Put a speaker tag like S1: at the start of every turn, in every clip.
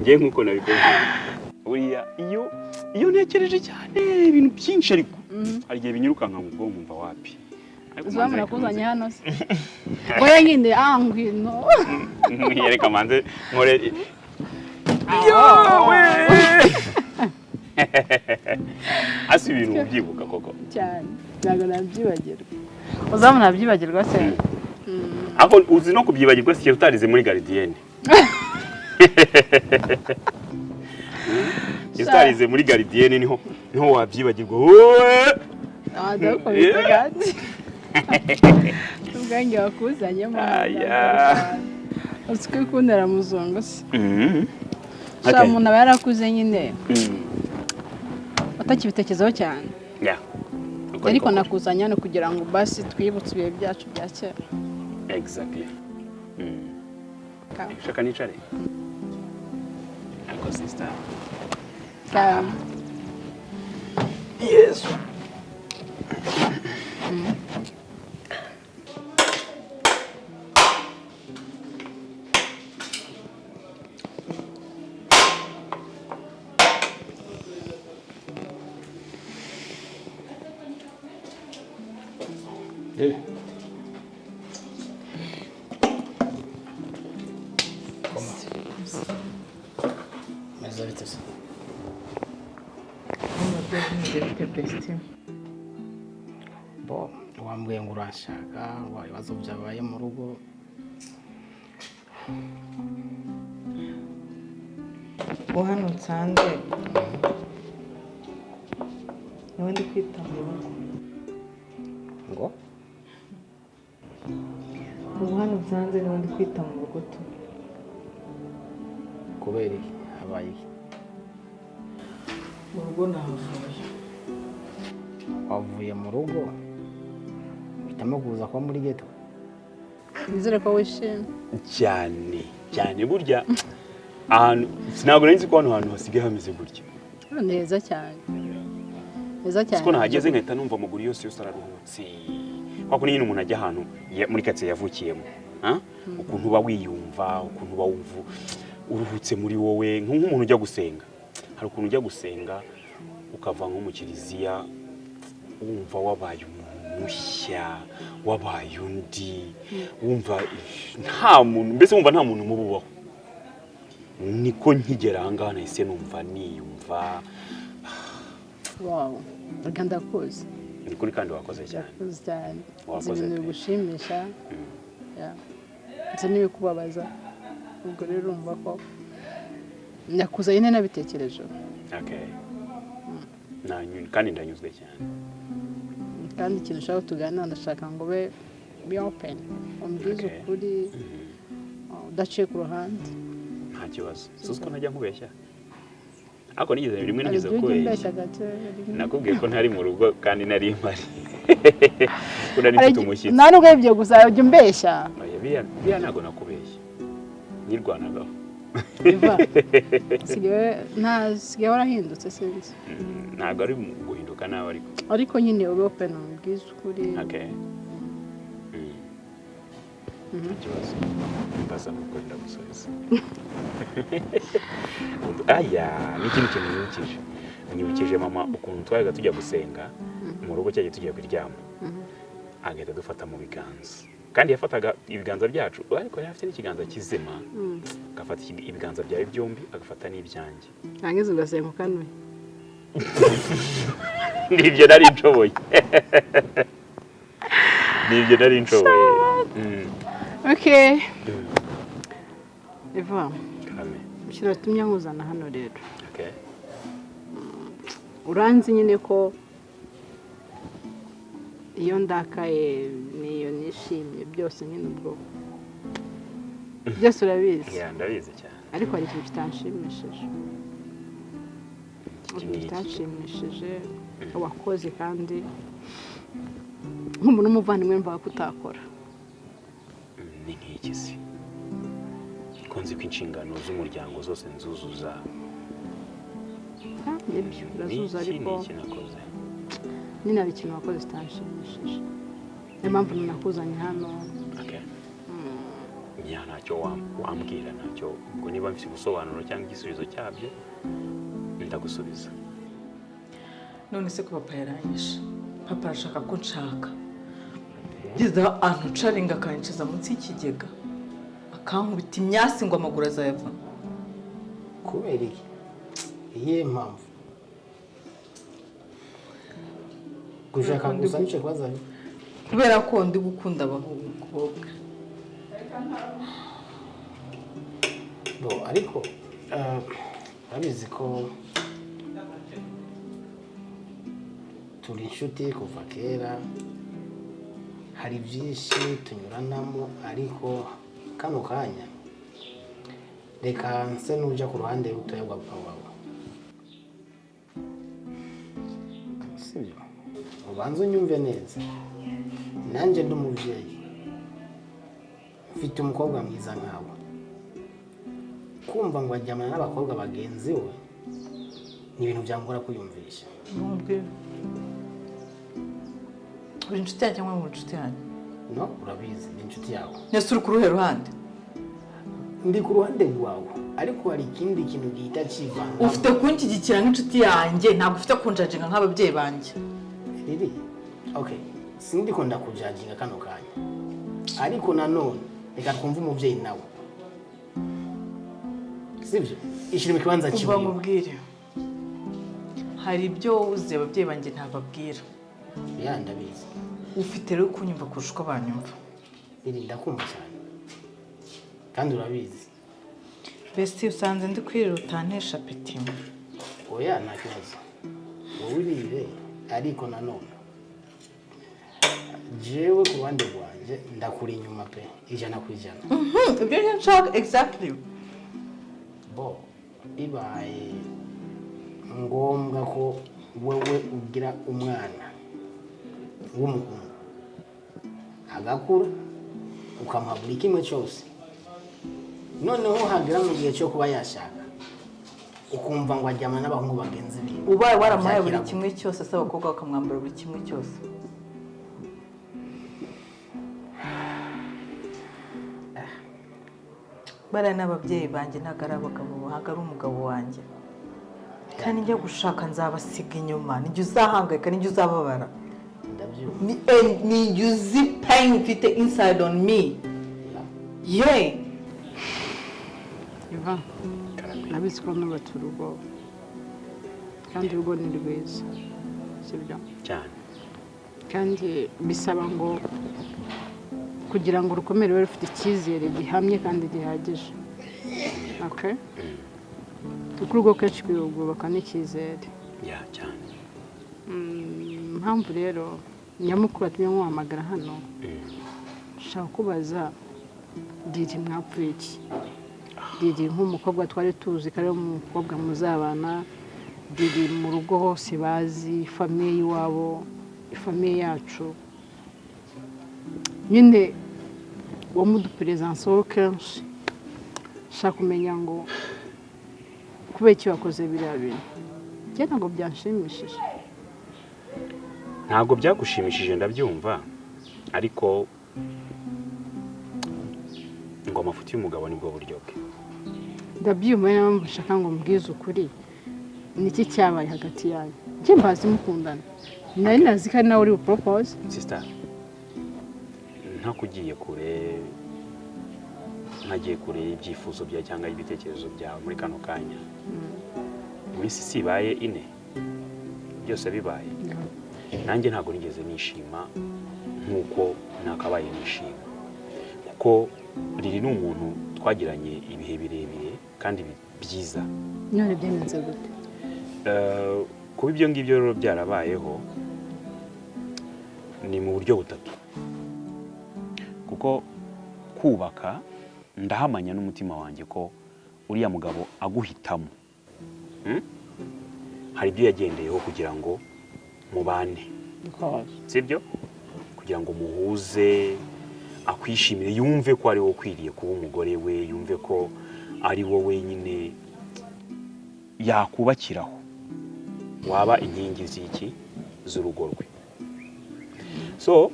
S1: Ngiye nk'uko nabikoze buriya, iyo ntekereje cyane ibintu byinshi, ariko hari igihe binyirukanka mu bwonko, nkumva wapi. Ariko
S2: Uzaba
S1: manze reka
S2: nakuzanye hano se? Oya nyine, ah, ngwino.
S1: Reka manze nkore yowe. Asi ibintu ubyibuka koko?
S2: Cyane, ntabwo nabyibagirwa. Uzamu nabyibagirwa se?
S1: Aho uzi no kubyibagirwa si utarize muri gardienne. Utarize muri gardienne niho wabyibagirwa wowe.
S2: Ah, ndakubita kandi ubwanjye wakuzanyemo.
S1: Aya.
S2: Uzi ko ikundera muzungu se?
S1: Mhm.
S2: Sha,
S1: Okay.
S2: umuntu aba yarakuze nyine, utakibitekerezaho cyane.
S1: Yeah. Uko
S2: Ariko
S1: niko kuri.
S2: nakuzanye hano kugira ngo basi twibutse ibihe byacu bya kera.
S1: Exactly. Shaka nicare. Ariko sister. Yes.
S3: Rebe. Koma. Meza bite se?
S4: Bimeze bite, bestie?
S3: Bo wambwiye ngo uranshaka, ngo ibibazo byabaye mu rugo.
S4: Uwo hano nsanze niwe ndi kwita mu rugo.
S3: Ngo?
S4: Ubu hano nsanze niwe ndi kwita mu rugo tu.
S3: Kubera iki? Habaye iki?
S4: Mu rugo nahavuye.
S3: Wavuye mu rugo uhitamo kuza kuba muri ghetto?
S2: Nizere ko wishimye.
S1: Cyane cyane. Burya ahantu ntabwo nari nzi ko hano hantu hasigaye hameze gutya.
S2: Ni heza cyane, heza cyane.
S1: Siko nahageze nkahita numva amaguru yose yose araruhutse, kwa kundi nyine umuntu ajya ahantu muri karitsiye yavukiyemo, ha? Ukuntu uba wiyumva, ukuntu uba wumva uruhutse muri wowe, nk'umuntu ujya gusenga. Hari ukuntu ujya gusenga ukava nko mu kiliziya wumva wabaye umuntu mushya, wabaye undi, wumva nta muntu, mbese wumva nta muntu mubi ubaho. Niko nkigera aha ngaha nahise numva niyumva.
S2: Wow, reka ndakuzi.
S1: Ni kuri kandi wakoze cyane.
S2: Ndakuzi cyane, nzi
S1: Wakoze
S2: ibintu
S1: pe.
S2: bigushimisha. Yeah. Nzi n'ibikubabaza. Ubwo rero urumva ko nakuza nyine nabitekerejeho.
S1: Okay. Kandi ndanyuzwe cyane.
S2: Kandi ikintu ushaka ko tuganira, ndashaka ngo ube be open, umbwize ukuri udaciye ku ruhande.
S1: Nta kibazo. Suzi ko ntajya nkubeshya, ariko nigeze rimwe
S2: Hari
S1: nigeze
S2: igihe ujya
S1: kubeshya.
S2: umbeshya gake rimwe.
S1: Nakubwiye ko ntari mu rugo kandi nari mpari, ko nari
S2: Hari
S1: mfite umushyitsi.
S2: Nta nubwo ari ibyo gusa, ujya umbeshya.
S1: Oya, biriya ntabwo nakubeshya, nirwanagaho.
S2: Biva sigaye warahindutse, sinzi.
S1: Ntabwo ari mu guhinduka nawe ariko.
S2: Ariko nyine ube open, umbwize ukuri.
S1: Okay. Nta kibazo, mbaza nuko ndagusubiza. Aya n'ikindi kintu nyibukije mama, ukuntu twajyaga tujya gusenga mu rugo, cyagiye tugiye kuryama agahita dufata mu biganza, kandi yafataga ibiganza byacu, ariko yari afite n'ikiganza kizima, agafata ibiganza byawe byombi, agafata n'ibyanjye.
S2: Nangiza ugasenga ukanuye.
S1: Nibyo nari nshoboye, nibyo nari nshoboye.
S2: Okay, Eva.
S1: Karame.
S2: Ikintu watumye nkuzana hano rero, uranzi nyine ko iyo ndakaye n'iyo nishimye byose nyine, ubwo byose urabizi.
S1: Yeah, ndabizi cyane.
S2: Ariko hari ikintu kitanshimishije.
S1: Iki
S2: Ikintu
S1: ni iki?
S2: kitanshimishije wakoze, kandi nk'umuntu w'umuvandimwe mvuga ko utakora.
S1: Ni nk'iki se, ko nzi ko inshingano z'umuryango zose nzuzuza?
S2: Ah, nibyo, urazuza.
S1: Ni iki?
S2: Ariko
S1: Ni iki nakoze?
S2: Nyine hari ikintu wakoze kitanshimishije, niyo mpamvu nakuzanye hano.
S1: Okay. Yeah, nta Ntacyo wambwira, ntacyo. Ubwo niba mfite ubusobanuro cyangwa igisubizo cyabyo, ndagusubiza.
S4: None se ko papa yaranyishe? Papa arashaka ko nshaka, ngeze ahantu ncaringa, akanyicaza munsi y'ikigega, akankubita imyasi ngo amaguru azayava.
S3: Kubera iki? Iyihe mpamvu? Gushaka gusa nicyo kibazo?
S4: Kubera ko ndi gukunda abakobwa.
S3: Bo, ariko urabizi ko turi inshuti kuva kera, hari byinshi tunyuranamo, ariko kano kanya reka nse n'ujya ku ruhande rutoya rwa papa wawe, sibyo? Ubanza unyumve neza. Nanjye ndi umubyeyi, mfite umukobwa mwiza nkawe. Kumva ngo aryamana n'abakobwa bagenzi we ni ibintu byangora kwiyumvisha.
S4: Ntumbwire, uri inshuti yanjye cyangwa uri inshuti yanjye?
S3: No, urabizi, ni inshuti yawe.
S4: Nese uri ku ruhe ruhande?
S3: Ndi ku ruhande rwawe, ariko hari ikindi kintu gihita kivanga.
S4: Ufite kunshyigikira nk'inshuti yanjye, ntabwo ufite kunjajinga nk'ababyeyi banjye.
S3: Riri, okay, sindi ko ndakujajinga kano kanya, ariko nanone reka twumve umubyeyi nawe, sibyo? Ishyira mu kibanza
S4: Umva
S3: kiwe.
S4: nkubwire, hari ibyo wowe uzi ababyeyi banjye ntababwira.
S3: Ya, ndabizi.
S4: Ufite rero kunyumva kurusha uko banyumva.
S3: Riri, ndakumva cyane kandi urabizi.
S4: Besi, usanze ndi kwirira, utantesha apeti.
S3: Oya, nta kibazo, wowe urire. Ariko nanone jewe ku ruhande rwanjye ndakuri inyuma pe, 100%.
S4: Ibyo niyo nshaka, exactly.
S3: Bo, bibaye ngombwa ko wowe ugira umwana w'umuhungu agakura, ukamuha buri kimwe cyose, noneho hagera mu gihe cyo kuba yashaka, ukumva ngo aryamana n'abahungu bagenzi be,
S4: Ubaye waramuhaye buri
S3: byakira gute?
S4: kimwe cyose se, abakobwa bakamwambara buri kimwe cyose? Bariya ni ababyeyi banjye, ntabwo ari abagabo, ntabwo ari umugabo wanjye. Kandi njya gushaka nzabasiga inyuma, nijya uzahangayika, nijya uzababara.
S3: Ndabyumva.
S4: Ni uzi pain mfite inside on me, yeah.
S2: Iva, nabizi ko nubatse urugo, kandi urugo ni rwiza, sibyo?
S1: Cyane.
S2: Kandi bisaba ngo kugira ngo urukomere rube rufite icyizere gihamye kandi gihagije, okay? Kuko urugo kenshi rwubaka n'icyizere.
S1: Ya, cyane.
S2: Impamvu rero nyamukuru atumye nkuhamagara hano, nshaka kubaza Didi, mwapfuye iki? Didi nk'umukobwa twari tuzi ko ari umukobwa muzabana, Didi mu rugo hose bazi famille y'iwabo, famille yacu nyine, wamuduperezanseho kenshi. Nshaka kumenya ngo kubera iki wakoze biriya bintu? Njye ntabwo byanshimishije.
S1: Ntabwo byagushimishije, ndabyumva, ariko ngo amafuti y'umugabo nibwo buryo bwe.
S2: Ndabyumva, niyo mpamvu nshaka ngo mbwize ukuri. Ni iki cyabaye hagati yanyu? Njye mbazi mukundana, nari nazi ko ari nawe uri buporopoze.
S1: Sister, ntakugiye kure, ntagiye kure y'ibyifuzo byawe cyangwa y'ibitekerezo byawe muri kano kanya, iminsi si ibaye 4 byose bibaye. Nanjye ntabwo nigeze nishima nk'uko nakabaye nishima, kuko Riri ni umuntu twagiranye ibihe birebire kandi byiza.
S2: None byagenze gute?
S1: Kuba ibyo ngibyo rero byarabayeho ni mu buryo butatu, kuko kubaka, ndahamanya n'umutima wanjye ko uriya mugabo aguhitamo, Hari ibyo yagendeyeho kugira ngo mubane, sibyo? Kugira ngo muhuze, akwishimire, yumve ko ari wowe ukwiriye kuba umugore we, yumve ko ari wowe nyine yakubakiraho, waba inkingi z'iki, z'urugo rwe. So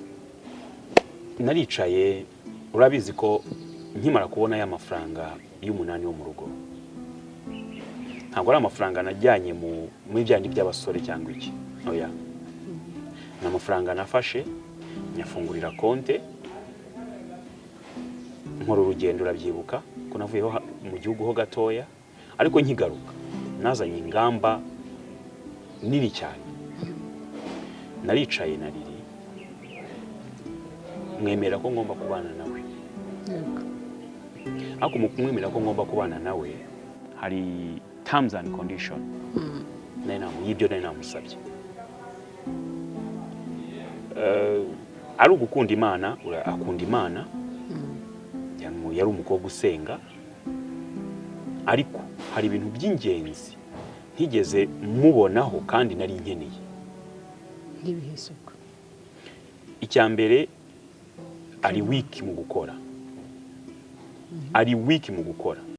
S1: naricaye, urabizi ko Nkimara kubona ya mafaranga y'umunani wo mu rugo, ntabwo ari amafaranga najyanye muri bya bindi by'abasore cyangwa iki, oya. Ni amafaranga nafashe nyafungurira konte, nkora urugendo. Urabyibuka ko navuyeho mu gihugu ho gatoya, ariko nkigaruka nazanye ingamba nini cyane. Naricaye na Lili, mwemera ko ngomba kubana nawe. Ariko mu kumwemera ko ngomba kubana nawe, hari terms and condition y'ibyo nari namusabye. Ari ugukunda Imana, akunda Imana, yari umukobwa usenga, ariko hari ibintu by'ingenzi ntigeze mubonaho kandi nari nkeneye.
S2: Nk'ibihe isuku?
S1: Icya mbere, ari weak mu gukora, ari weak mu gukora.